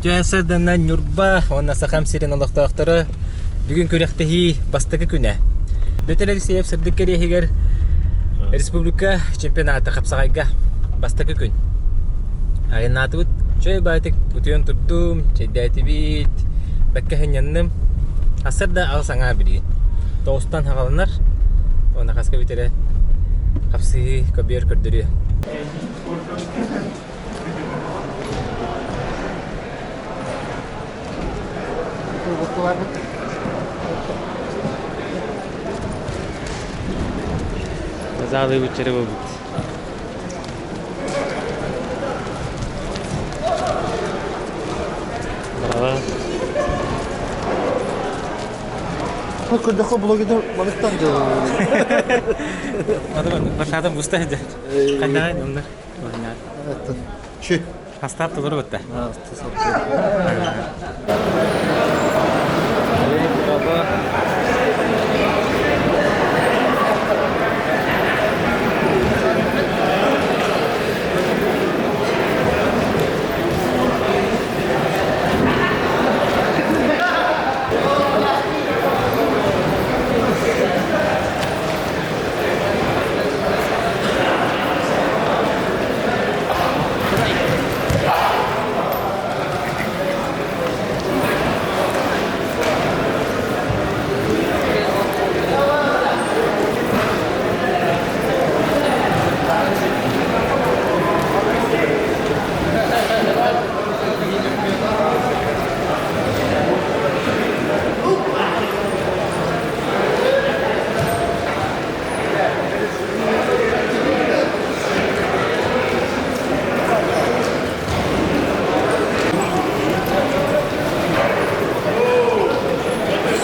Дьэ, сарданна Ньурба уонна Сахам сирин олохтоохторо бүгүн күрэхтэһии бастакы күнэ. Петр Алексеев сырдык кэриэһигэр республика чемпионата хапсаҕайга бастакы күн. Айаннаатыбыт. Чэй баайтык утуйан турдум, чэйдээтибит, бэккэ сынньанным. Ассар да аҕыс аҥаа билигин. Тоҕустан хаҕаланар, уонна хаска бүтэрэ хапсыһыы көбүөр көрдөрүө. Тазалыы буччары буолбут. Браво. Көрдөххө блогердар балыктан дьылы. Башаатын буста сылдьар. Хайдаҕай оннор? Чү. Хастаап толору бытта.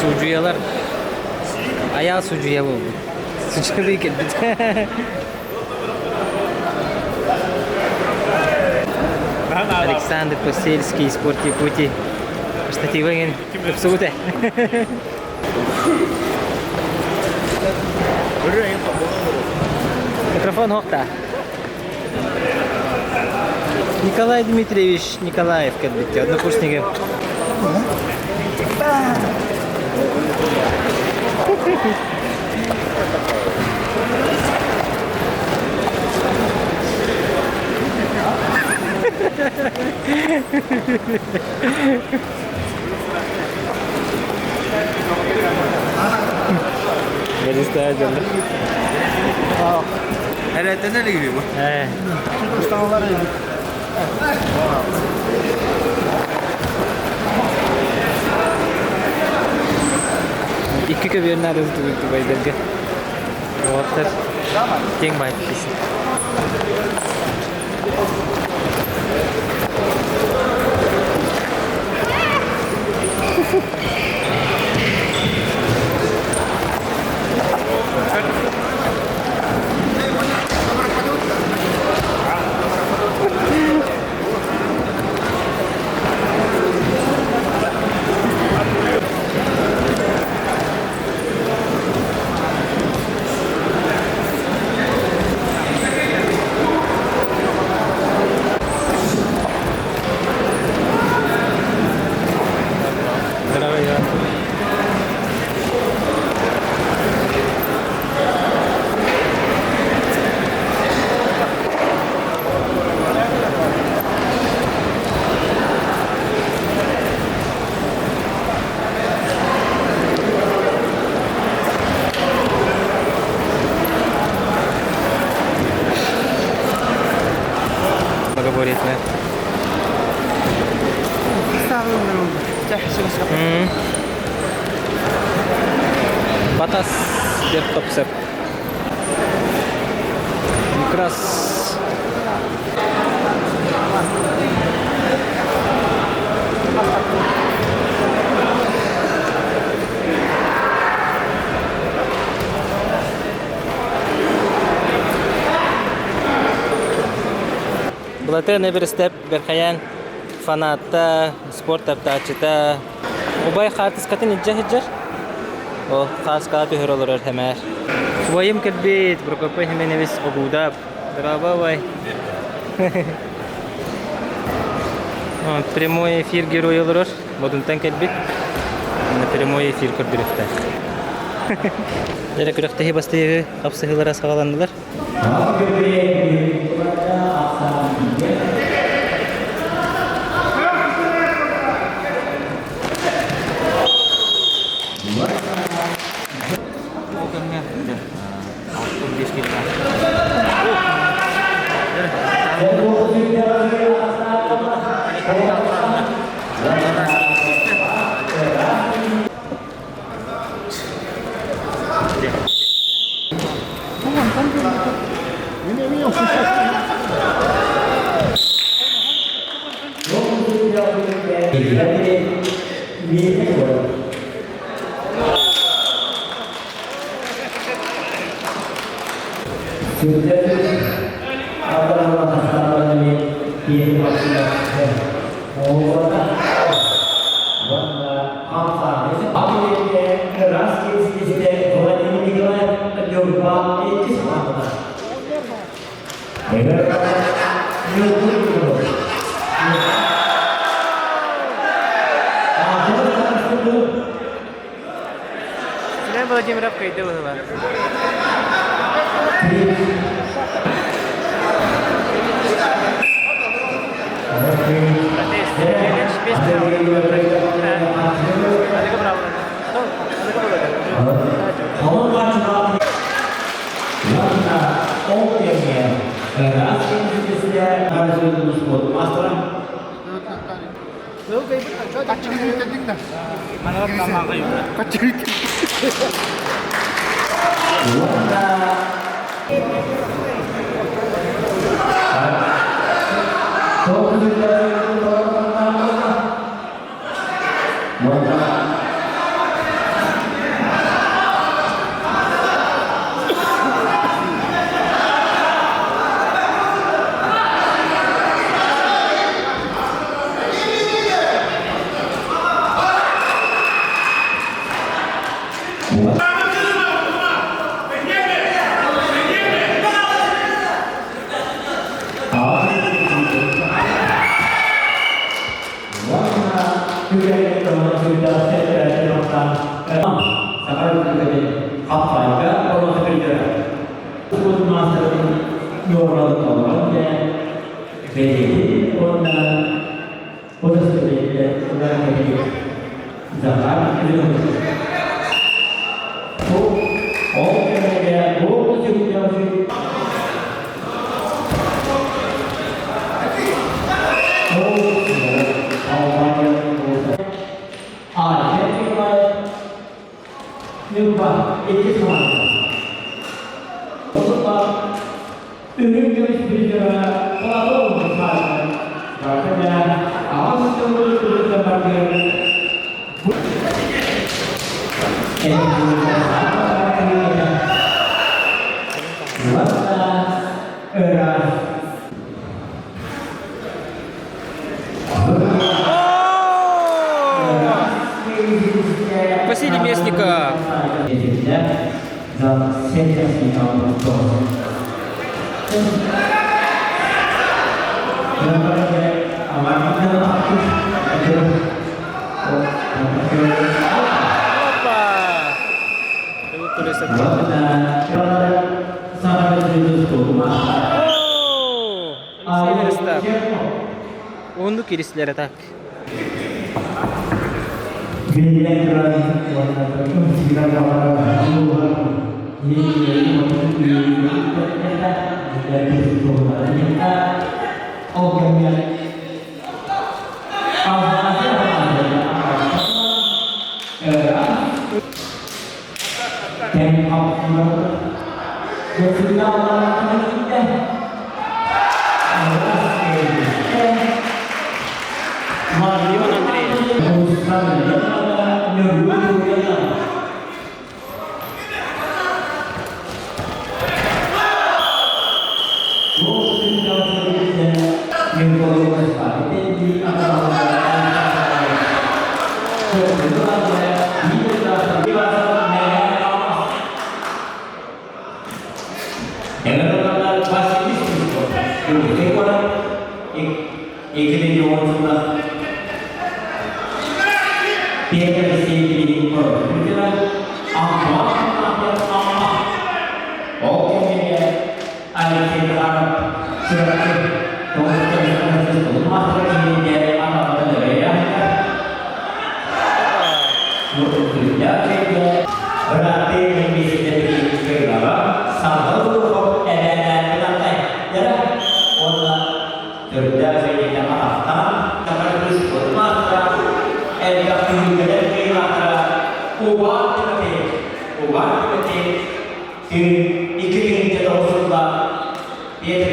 Судьуйалар айаал судьуйа буолбут. Судьуйалыы кэлбит. Александр Посельский, Спорт Якутии. Штатива ген тупсубута. Микрофон хоқта. Николай Дмитриевич Николаев кэлбитти, однокурснигым. Эрэтэн элигири бу. Э. Икки көбүөн наадасы тугуйдарга. Уоттар тең байып киси. Многоборьетная. Батас деп топсеп. Некрас. Былатыан Эбэрэстэп Бэрхэйээн фаната, спорт таптааччыта. Убай хаартыскатын илдьэ сылдьар. Ол хааскаҕа түһэр олорор сэмээр. Убайым кэлбит, Прокопий Семенович Огуудап. Здорово, убай. Прямой эфир герой олорор. Модунтан кэлбит. Прямой эфир көрдөрүөхтээх. Дьэ, күрэхтэһии бастыйыгы хапсыһыылара саҕаланнылар. Ол кэмҥэ 65 километр. Силен Владимиров кыйды быһыла. Василий Местников. Опа! О! Алексей Верестов. Уһуннук киристилэр так. Иван Андреев. Петр Алексеевич Путина, Антон Амма, Ол кэмҥэ Алексей Захаров Чурапчы 2009 сылга Петр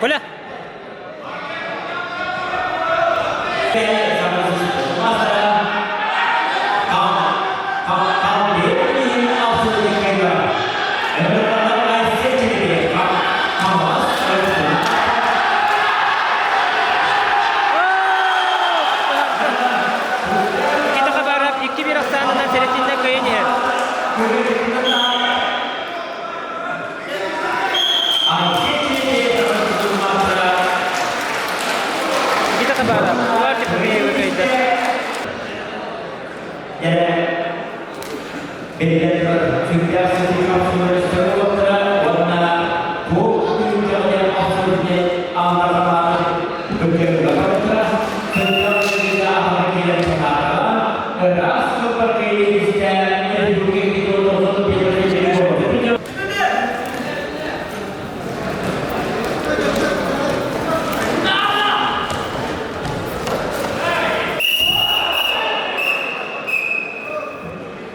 Коля! Никита Хабаров 2-1 ахсаанынан Серетиннен кыайан иһэр. Никита Хабаров, Улар Тихомирова кыайда.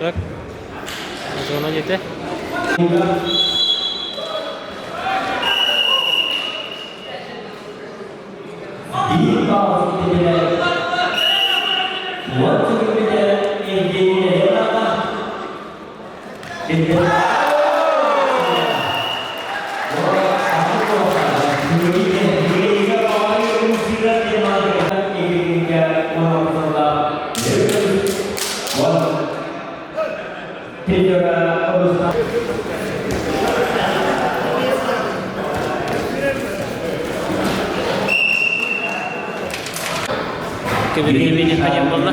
Так, зона диэтэ. Көбүрүнү ханьан буолла.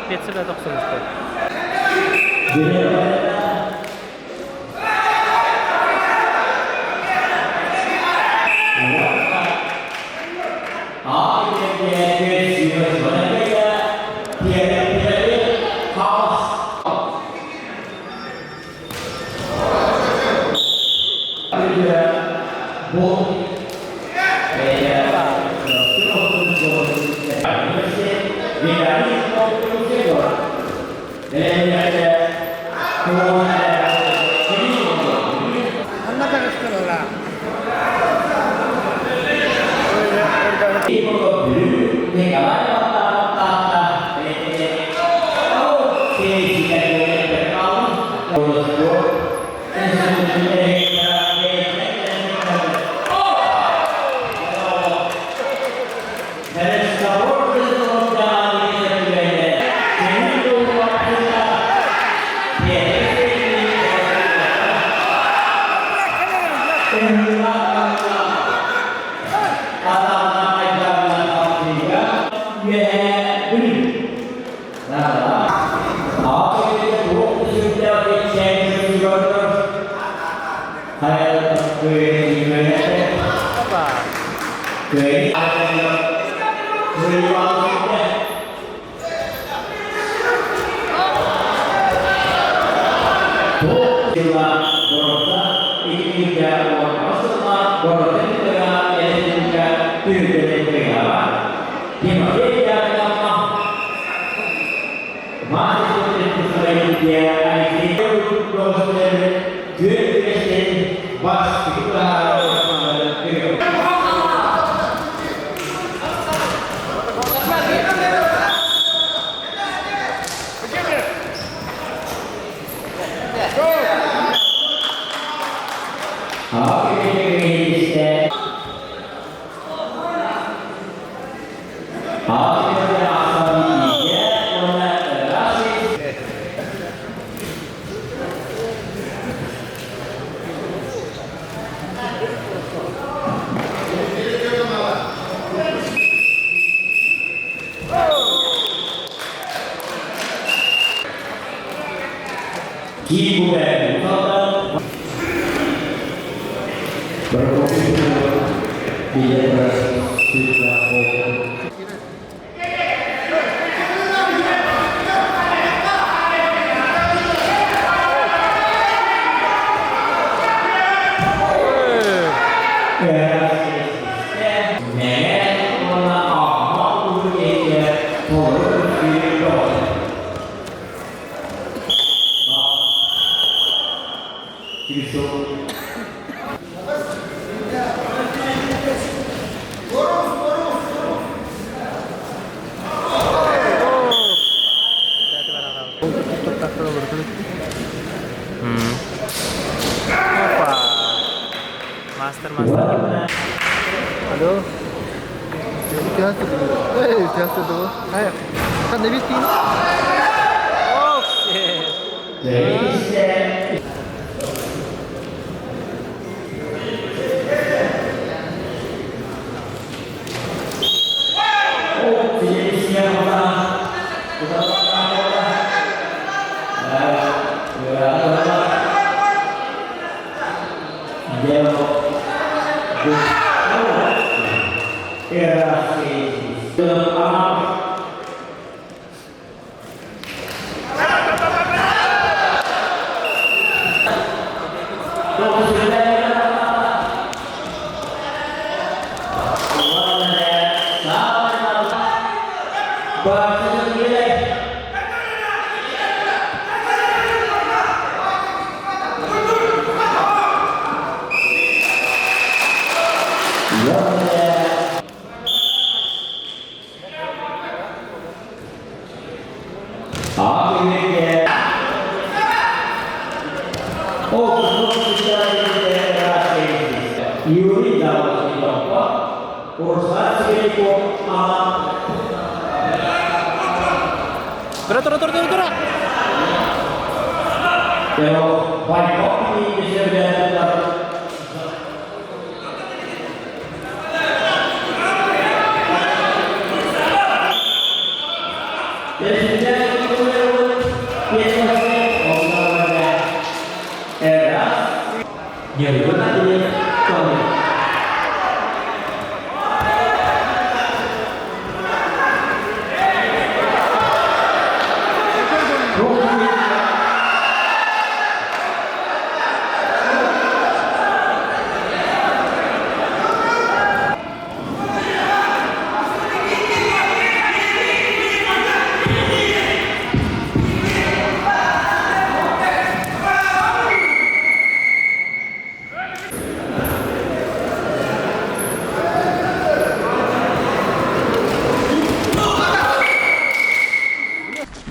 Петсебе тохсунуспут. Анна таҕыстылар. Опа! Мастер, мастер. Алло. Тура, тура, тура, тура, тура!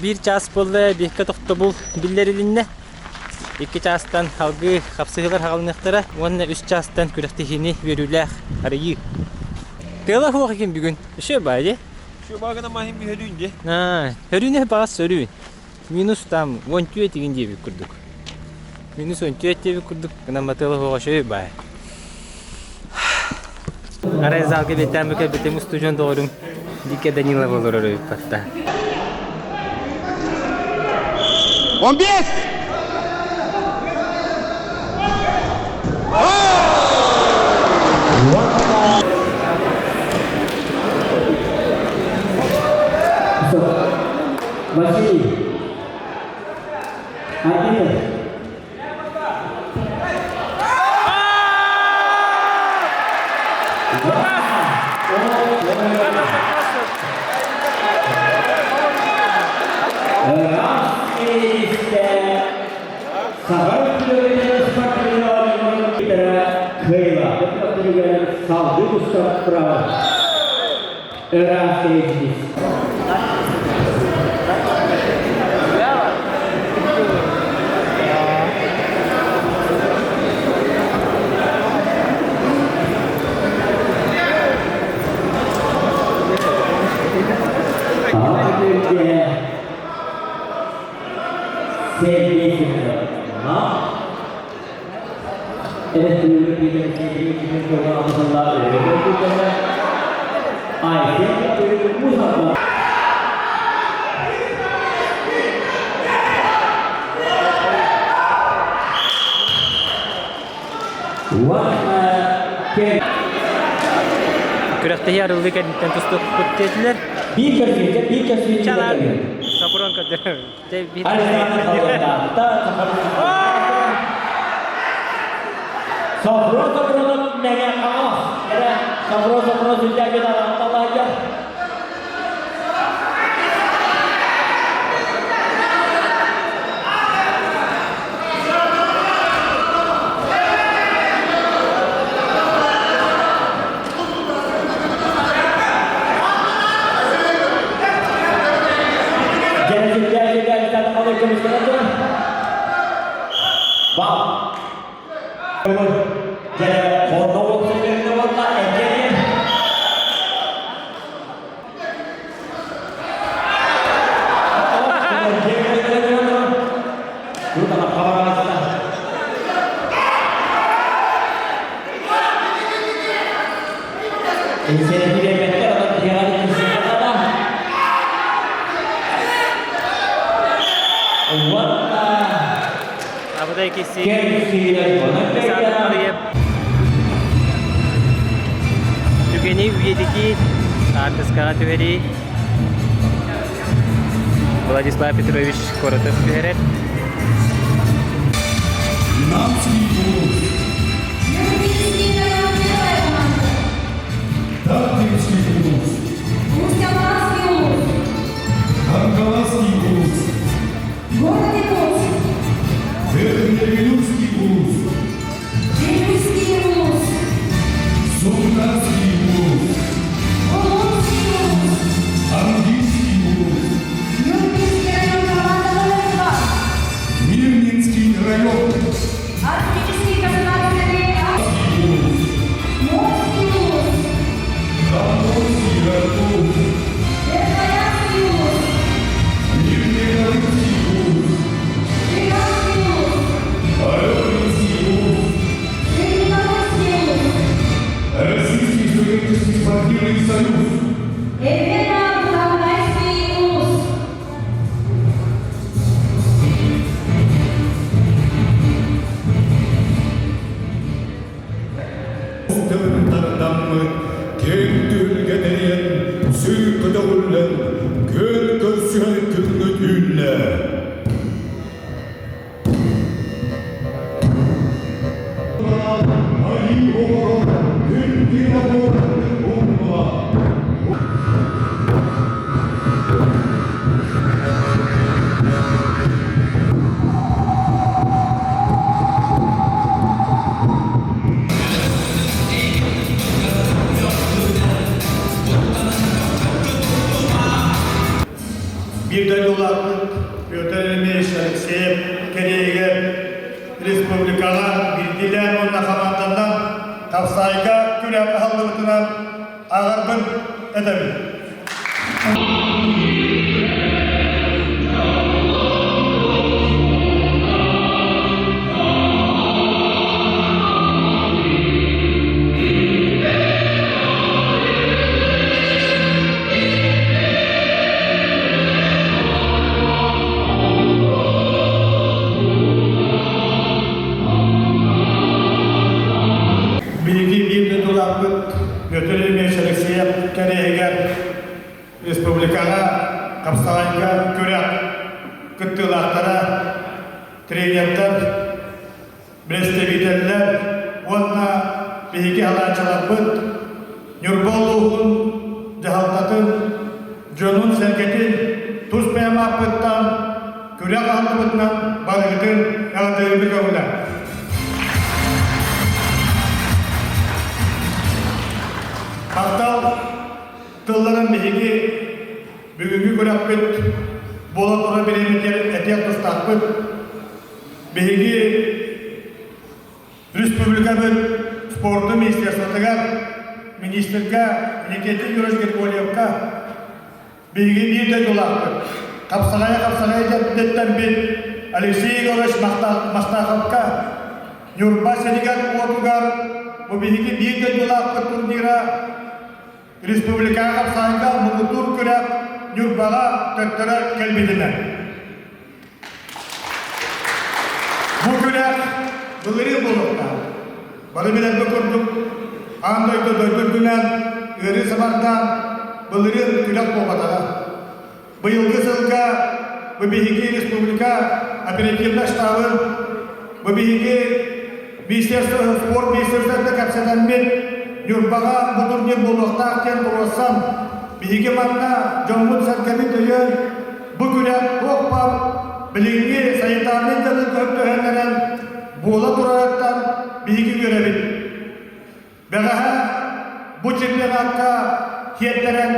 Биир чаас буолла, биэккэ тохтобул биллэрилиннэ. Икки чаастан салгыы хапсыһыылар хаҕалыныахтара уонна үс чаастан күрэхтэһиини үөрүүлээх арыйыы. Тыала суох екен бүгүн. Еще баа дии. Şu багына махин bir hörüyün de. Өрүүнэ баҕас сөрүүн. Минус там 14 деген диэбит курдук. Минус 14 диэбит курдук гынан батыала суоҕа үчүгэй баай. Арай залга бэтээн бу кэлбитим устудьуон доҕорум Вика Данилова олорор эбит батта. 15! Василий. Арбитр. Салгыы тустар турар ыраах тэйдис. Күрэхтэһии арыллыы кэнниттэн тустуохпут диэтилэр. Биир көрсүүтэ, биир көрсүүтэ. Чалар. Сопрун көрдөрөр. Сопрун Сопрунов мэҥэ хаҥас. Эрэ Сопрун Сопрун сүрдээги далаатталаайа. Абыдай киси. Түгэни үйэтитии, хаартыскаҕа түһэрии. Владислав Петрович Коротов түһэрэр. Намский улус. Тартинский улус. Усть-Аланский улус. Кангаласский улус. Город Якутск. Верхневилюйский улус. Вилюйский улус. Сунтарский улус. Булунский улус. Андийский улус. Нюрбинский район команда номер 2. Мирнинский район. Арктический государственный Улус. Морский улус. Камбонский район. Верхоянский улус. Нижнеколымский улус. Британский улус. Алёкинский улус. Зеленогорский улус. Российский студенческий спортивный союз. Эльвена-Буранайский улус. Тылын кең түһүлгэтинэн сүр көтөҕүллэн, күөн көрсүһэр күҥҥүт үүннэ. Айыы оҕоро күн умма. Биир дойдулаахпыт Петр Еремеевич Алексеев кэриэһигэр республикаҕа биирдиилээн уонна хамаанданнан хапсаайга күрэх аһыллыбытынан ааҕарбын этэбин. кыттыылаахтара, тренердэр, бэрэстэбиитэллэр уонна биһиги халааччыларбыт Ньурба улууһун дьаһалтатын дьонун-сэргэтин тус бэйэм ааппыттан күрэх аһыллыбытынан барыгытын эҕэрдэлиибит көҥүлэ. Махтал тылларын биһиги бүгүҥҥү күрэхпит буола турар бириэмэтигэр этиэх тустаахпыт. Биһиги республикабыт спорду министерствотыгар министрга Никита Юрьевич Григорьевка биһиги биир дойдулаахпыт. Хапсаҕайа хапсаҕайа дэттэрбит Алексей Егорович Мастаховка Ньурба сиригэр-уотугар бу биһиги биир дойдулаахпыт турнира республикаҕа хапсаҕайга муҥутуур күрэх Ньурбаҕа төттөрө кэлбитинэн. Бу күрэх былырыын буолуохтаах. Бары билэргэ курдук, аан дойду дойду үрдүнэн ыарыы сабардаан былырыын күрэх буолбатаҕа. Быйылгы сылга бу биһиги республика оперативнай штабын, бу биһиги министерство спорт министерствота кэпсэтэммит Ньурбаҕа бу турнир буолуохтаах диэн туруорсан, биһиги манна дьоммут-сэргэбит өйөөн Бу күрэх туох баар билиҥҥи санитарнай дьалыы көрдөһөннөрөн буола турарыттан биһиги үөрэбит. Бэҕэһээ бу чемпионакка тиэрдэрэн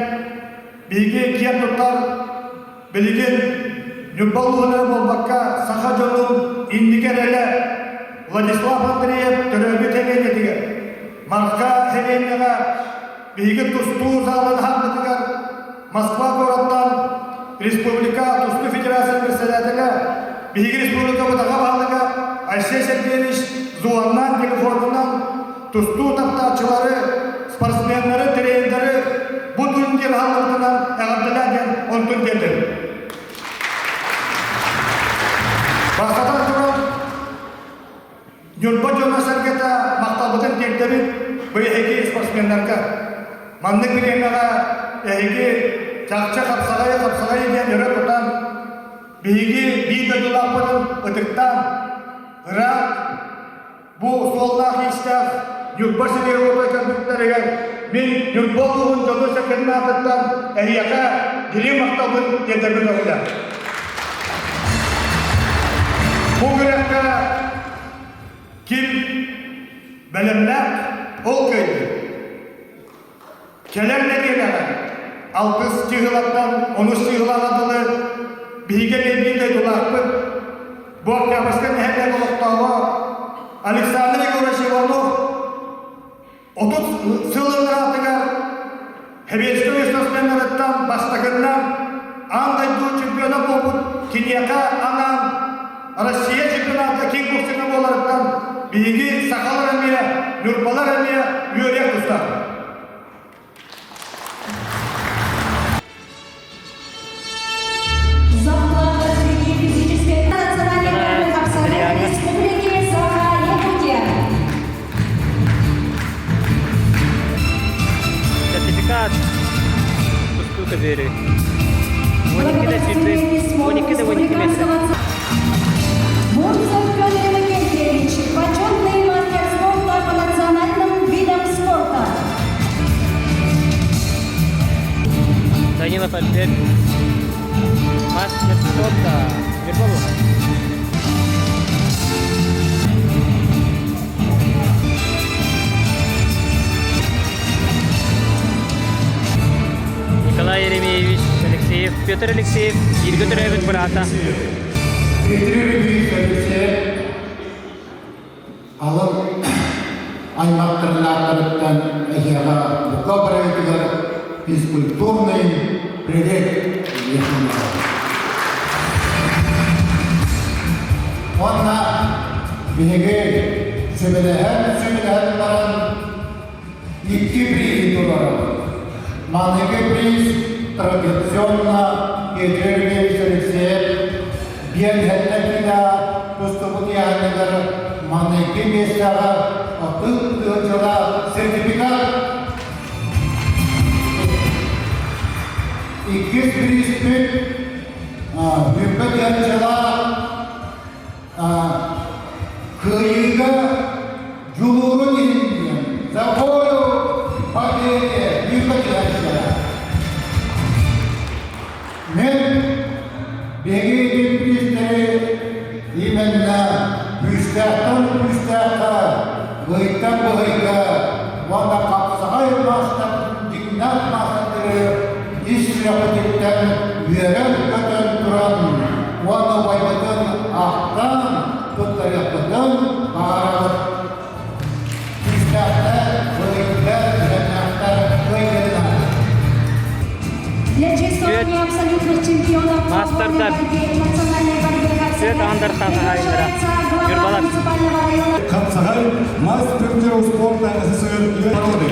биһиги киэн туттар билигин Ньурба улууһун буолбакка саха дьонун инники эрэлэ Владислав Андреев төрөөбүт сэлиэнньэтигэр Марха сэлиэнньэҕэ биһиги тустуу саалын аһарбытыгар Москва куораттан республика тустуу федерациятын председателэ, биһиги республикабыт аҕа баһылыга Айсен Сергеевич Зуаннан телефонунан тустуу таптааччылары, спортсменнары, тренердары бу турнир аһыллыбытынан эҕэрдэлээн диэн онтун диэтим. Бастатан туран, Ньурба дьоно-сэргэтэ махталбытын тиэрдэбит бу эһиги спортсменнарга. Маннык бириэмэҕэ эһиги чахчы хапсаҕайы хапсаҕайы диэн өрө тутан, биһиги биир дойдулаахпытын ытыктаан, ыраах бу суоллаах-иистээх Ньурба сиригэр уопай кэлбиттэригэр мин Ньурба улууһун дьону-сэргэтин аатыттан эһиэхэ дириҥ махталбын тиэрдэрбин өҥүлэ. Бу күрэххэ ким бэлэмнээх, ол кыайдын. Кэлэр нэдиэлэҕэ алтыс чыыһылаттан онус чыыһылаҕа дылы биһиги эмиэ биир дойдулаахпыт. Бу Октябрьскай нэһилиэк олохтооҕо Александр Егорович Иванов 30 сыл ыраатыгар Сэбиэскэй спортсменнарыттан бастакыннан аан дойду чемпиона буолбут киниэхэ анаан Россия чемпионата кикбоксинга буоларыттан биһиги сахалар эмиэ, ньурбалар эмиэ үөрүөх тустаахпыт. За вклад в развитие физической национальной борьбы Республики Саха-Якутия. Сертификат тустуу көбүөрү. 12 да сүүрбэ, 12 да 12 метр. Бурцев Петр Иннокентьевич, почетный мастер спорта по национальным видам спорта. Данилов Альберт, мастер спорта, Вербовых. Николай Еремеевич Алексеев, Петр Алексеев, бииргэ төрөөбүт быраата. Дмитрий Юрьевич Алексеев алын аймактарынааттарыттан эһиэхэ бука барыгытыгар физкультурный привет Уонна биһиги сүбэлэһэн-сүбэлэһэн баран икки приз туруорабыт. Маныгы приз традиционно Петр Ильич Алексеев биэн киинэ тустубут ыйааһыныгар маныгы миэстэҕэ 30 тыһыынчала сертификат. Иккис приспит Бүппэ тыһыынчалаах кыайыыга дьулуурун иһин За волю победе бүппэ тыһыынчалаах. Мен биһиги бириистэри именно күүстээхтэн күүстээххэ, быһыйтан быһыйга уонна хапсаҕай маастар дьиҥнээх маастардары ис сүрэхпититтэн үөрэн-көтөн туран уонна убайбытын ахтан туттарыахпытын баҕарабыт. Күүстээхтэр, быһыйдар, үөрэннээхтэр кыайдылар. Для чествования абсолютных чемпионов по Мастердар. борьбе национальной борьбе Свет Андерхан хаһаайыннара. глава Ньурбалар. муниципального района Хапсаҕай мастер спорта СССР народы.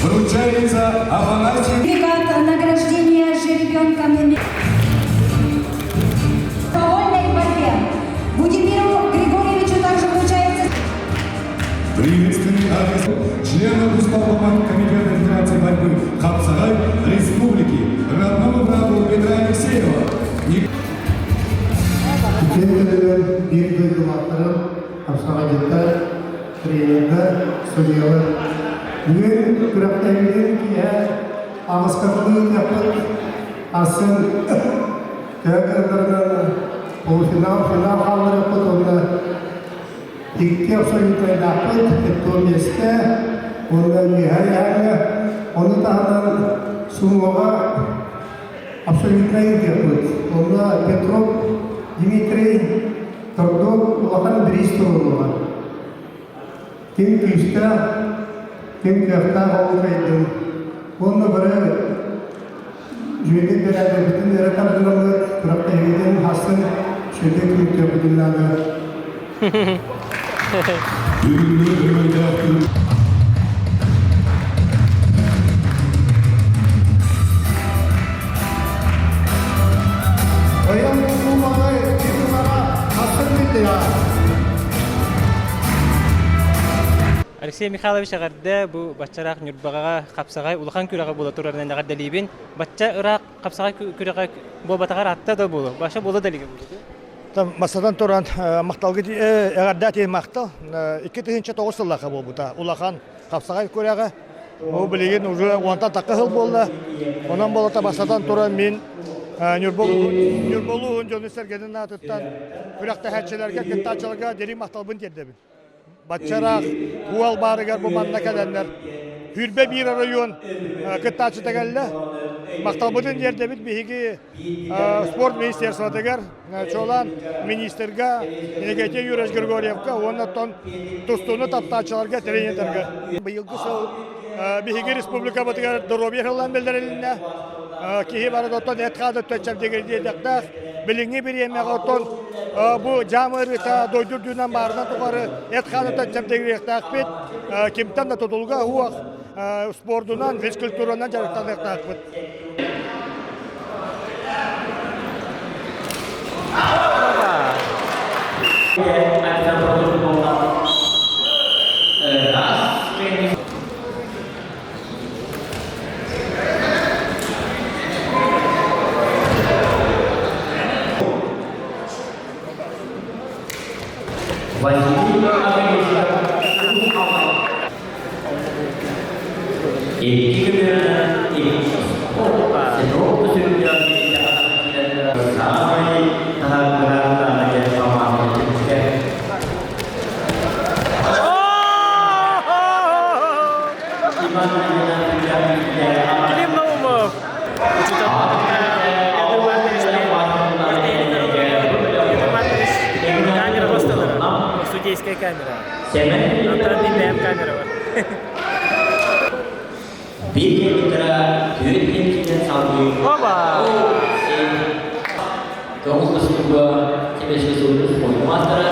Вручается Афанасий Сертификат награждения жеребенком по вольной борьбе. Будимиру Григорьевичу также вручается Приветственный адрес члена Уставного комитета Федерации борьбы Хапсагай Республики, родному брату Петра Алексеева. Үтүө биир дойдулаахтарым, хапсаҕайдьыттар, тренердэр, судьуйалар. Бүгүн күрэхтэһиибитин киэһэ аҕыскатылыы ыытыахпыт. Арсен төһө кыалларынан полуфинал, финал хаалларыахпыт уонна икки абсолютнайдаахпыт, пятое миэстэ уонна үөһэ ыйааһыҥҥа. Ону таһынан сумоҕа абсолютнай ыытыахпыт. Онно Петров Дмитрий Тордуок улахан бириис туруоруоҕа. Ким күүстээх, ким кыахтаах ол кыайдын. Уонна бары дьүөгэ бэрээдэкпитин эрэ тардынаммыт, күрэхтэһиибитин хасын үчүгэйдик түмүктүөхпүтүн наада. Бүгүҥҥү өрөгөйдөөх күн Баян Кулумаҕай титулара хастан биллиҕэ. Алексей Михайлович эҕэрдэ бу баччараах Ньурбаҕаҕа хапсаҕай улахан күрэҕэ буола турарынан эҕэрдэлиибин. Бачча ыраах хапсаҕай күрэҕэ буолбатаҕар атта да буолуо. Баша буола да илигэ буолуо. Бастатан туран махталгы эҕэрдэ махтал. 2009 сыллаахха буолбута. Улахан хапсаҕай күрэҕэ. Ол билигин уже уонтан тахха сыл буолла. Онон буолата бастатан туран мин Ньурба улууһун дьону-сэргэтин аатыттан күрэхтэһээччилэргэ, кыттааччыларга дириҥ махталбын тиэрдэбин. Баччараах уол баарыгар бу манна кэлэннэр 21 оройуон кыттааччыта кэллэ. Махталбытын тиэрдэбит биһиги спорт министерствотыгар, чуолаан министрга Иннокентий Юрьевич Григорьевка уонна оттон тустууну таптааччыларга, тренердэргэ. Быйылгы сыл биһиги республикабытыгар доруобуйа сыллаан биллэрилиннэ. Киһи барыта оттон эт-хаан өттө чэбдигирдиэтэхтээх. Билиҥҥи бириэмэҕэ оттон бу дьаам ыарыыта дойду үрдүнэн баарынан тухары эт-хаан өттө чэбдигириэхтээхпит. Кимтэн да тутулуга суох спордунан, физкультуранан дьарыктаныахтаахпыт. Икки күнүнэн саамай Клим Наумов! Камера басталара. Судейская камера. Онтон бэйэм камера бар. Биир түөрт салгыы Оба! Тоҕус устуга маастара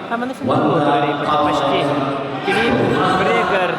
Хаманы почти. Килип Брегер.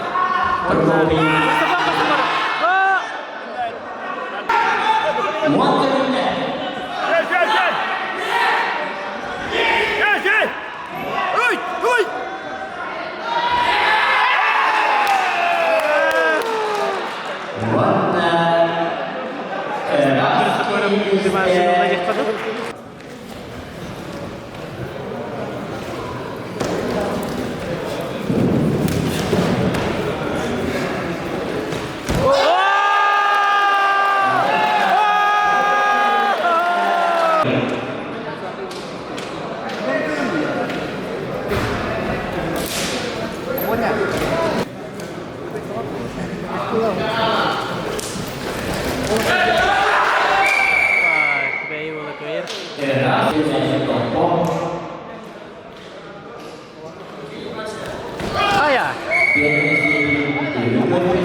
Хайа!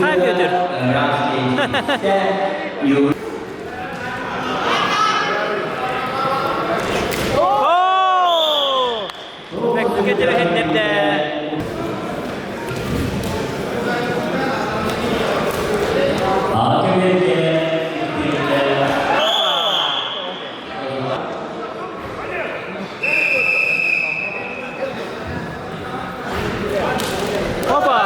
Хай, Петр! О! Мөккүгэ тирэһиннэрдэ. Опа!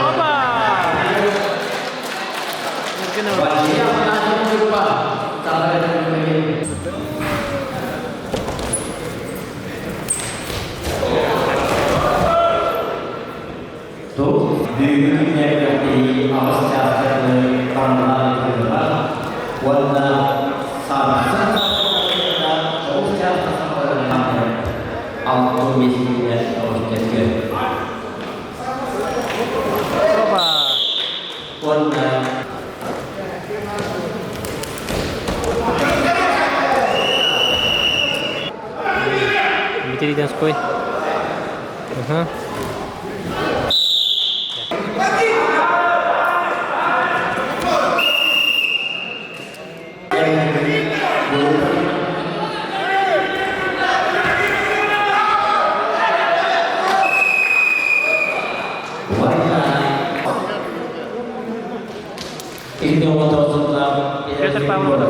Опа! Опа! Дмитрий Донской. Ага. Петр Павлов.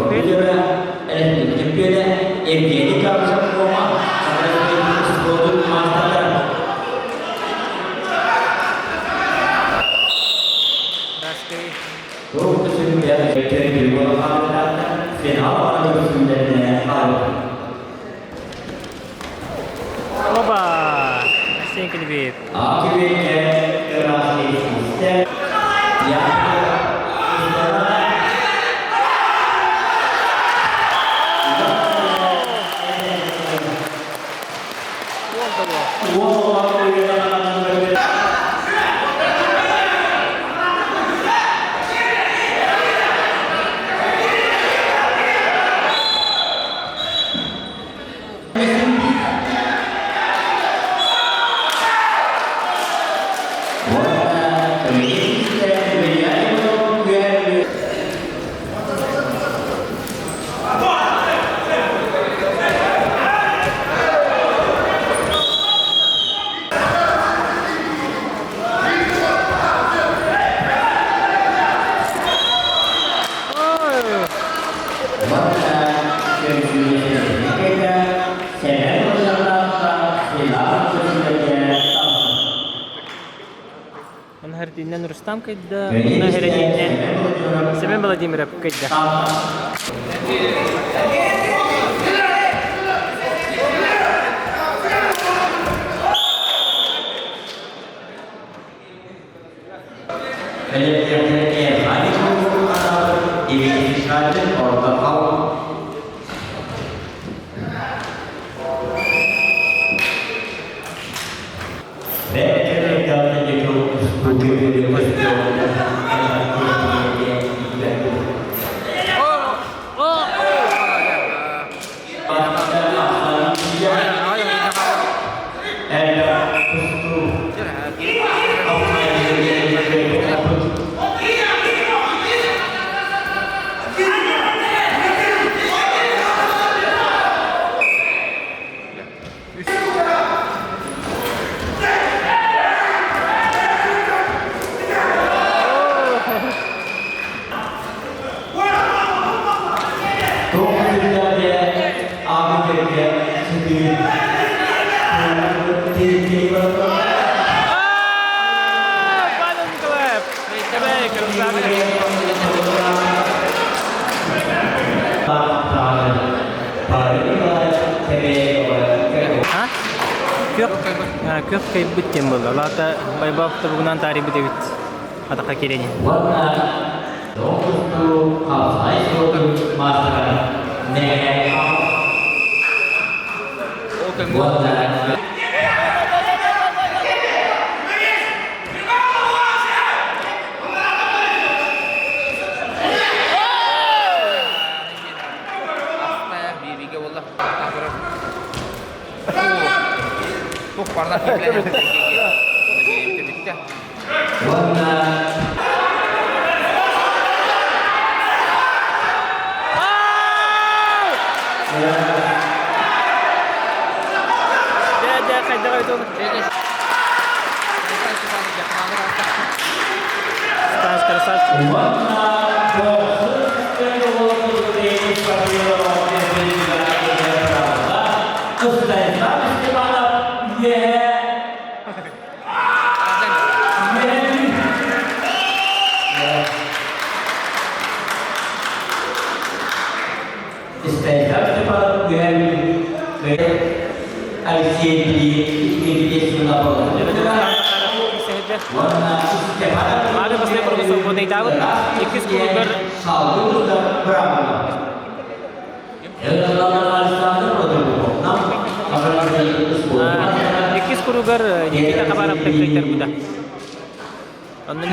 Опа! Арсений Калибеев. Онно хартиннен Рустам кайда, онно херетиннен Семен Владимиров кайда. Павел Николаев! Күөх күөх кыйбыт диэн буолла. Лаата Байбал тобугунан таарыйбыт эбит. Атахха киирэн. Дьэ, хайдах өтөн? Стас красавчик. Маары бастай кургу свободныйдаабыт. Иккис кулугар Иккис куругар Никита Хабаров кыайтарбыта. Онно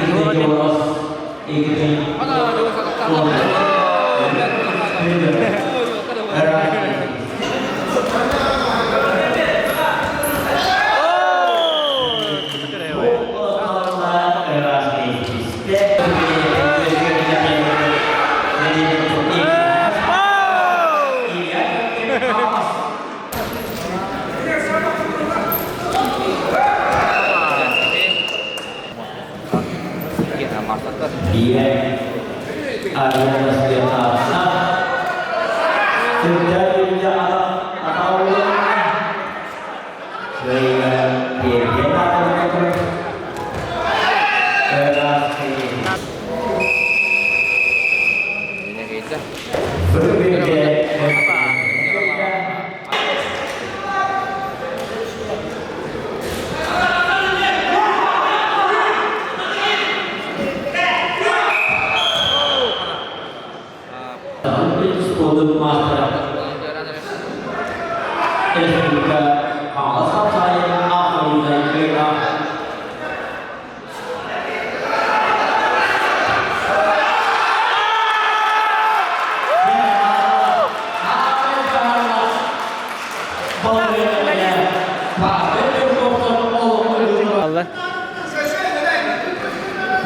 Алла.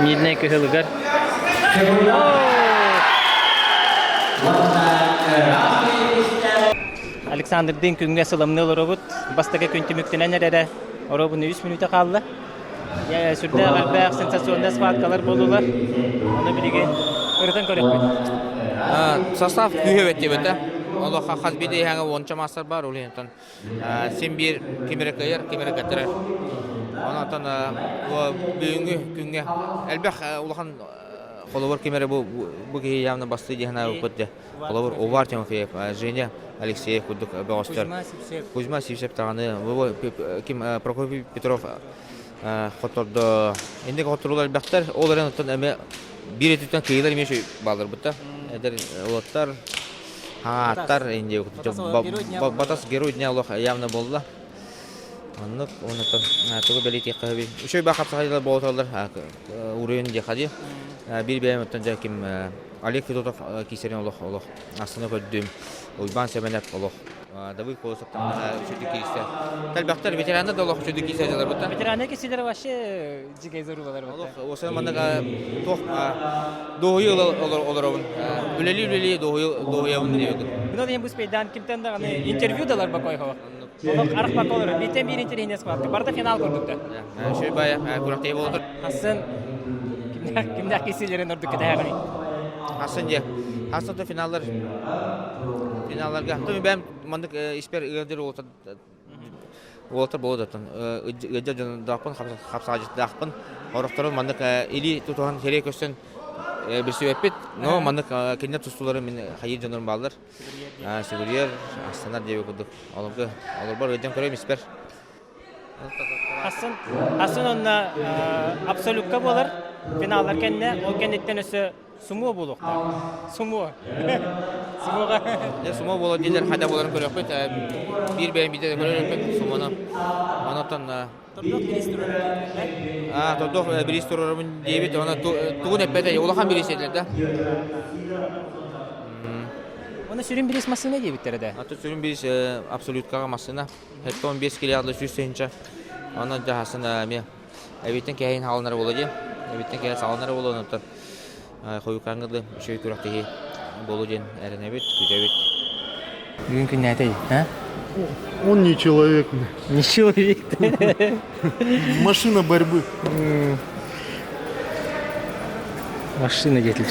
Мирнэй кыһылыгар. Александрдыын күҥҥэ сыламныы олоробут. Бастакы күн түмүктэнэн эрэрэ. Оробун үс мүнүүтэ хаалла. Сүрдээх элбэх сенсационнай схваткалар буоллулар. Ону билигин ырытан көрүөхпүт. Состав күүһэ бэттибэтэ. Олох хас биирдии иһээҥэ уонча маастар баар, ол иһин син биир ким эрэ кыайар, ким эрэ кэттэрэр. Онон бүгүҥҥү күҥҥэ элбэх улахан холобур ким эрэ бу бу киһи явно бастыы дии санаабыппыт дьэ. Холобур Увар Тимофеев, Женя Алексеев курдук бөҕөстөр. Кузьма Сивцев даҕаны, ким Прокопий Петров хотордо. Инник хотторуулар элбэхтэр. Ол эрэн оттон эмэ биир өттүттэн кыайыылар эмиэ үчүгэй баалларбыта. Эдэр уолаттар, хаҥааттар, Батас герой дня олох явно буолла. Оннук, оннуктан тугу бэлиэтиэххэ сөбүй? Үчүгэй баа хапсаҕайдылар буолаллар уруйун диэхэ дии. Биир бэйэм оттон дьэ ким Олег Федотов киисэрин олох олох астына көрдүм. Уйбаан Сэмэнэп олох Давыд Колосов үчүгэй киирсэ. Элбэхтэр ветераннар да олох үчүгэй киирсэ дьаларбыттар. Ветераннар киирсилэр вообще дьигэй зарубалар Олох осо маннык туох дуоһуйу олоробун. Үлэлии-үлэлии дуоһуйабын диэбит. Мин ол бу кимтэн даҕаны интервью далар бакой хо. Олох арахпакка олорор. Бииртэн биир интэриэһинэс кылаатка. Барыта финал курдукта. Үчүгэй бая күрэхтэһии буолар. Хассын кимнээх кимнээх киирсиилэрин ордук кэтэһэҕиний? Хассын дьэ. Хассын то финаллар финалларга. То бэм маннык испер ыалдьар уолаттар буолуотаттан ыалдьар дьонноохпун хапсаҕадьыттаахпын. Орохторун маннык илии тутуһан сэрии көстөн билсибэппит. Но маннык кинилэр тустууларын мин хайыыр дьоннорум бааллар. Сүгүрүйэр, астанар диэбит курдук. Олорго олорбор ыалдьан көрөм испэр. Хассын, хассын онно абсолютка буолар финаллар кэннэ, ол кэнниттэн өссө сумуо буолуохтаах. Сумуо. Сумуоға. Дьэ сумо буолар дииллэр хайда буоларын көрүөхпүт. Биир бэйэм биирдэ көрөрөппүт сумону. Онотон Тордох бириис туруорабын. Аа, тордох бириис туруорабын диэбит. Она тугун эппэтэ, улахан бириис этилэр да. Оны сүрүн бириис массыына диэбиттэрэ да. Аты сүрүн бириис абсолюткаҕа массыына. 15 килиадлы 100 тыһыынча. Онон дьаһасын эмиэ эбиттэн кэһин хаалынар буола дии. Эбиттэн кэһин саҕаланар буолуо онтон хойукааҥҥы дылы үчүгэй күрэхтэһии буолуо диэн эрэнэбит, күүтэбит. Бүгүн күннээтэй, а? Он не человек. Не человек. Машина борьбы. Машина деятель.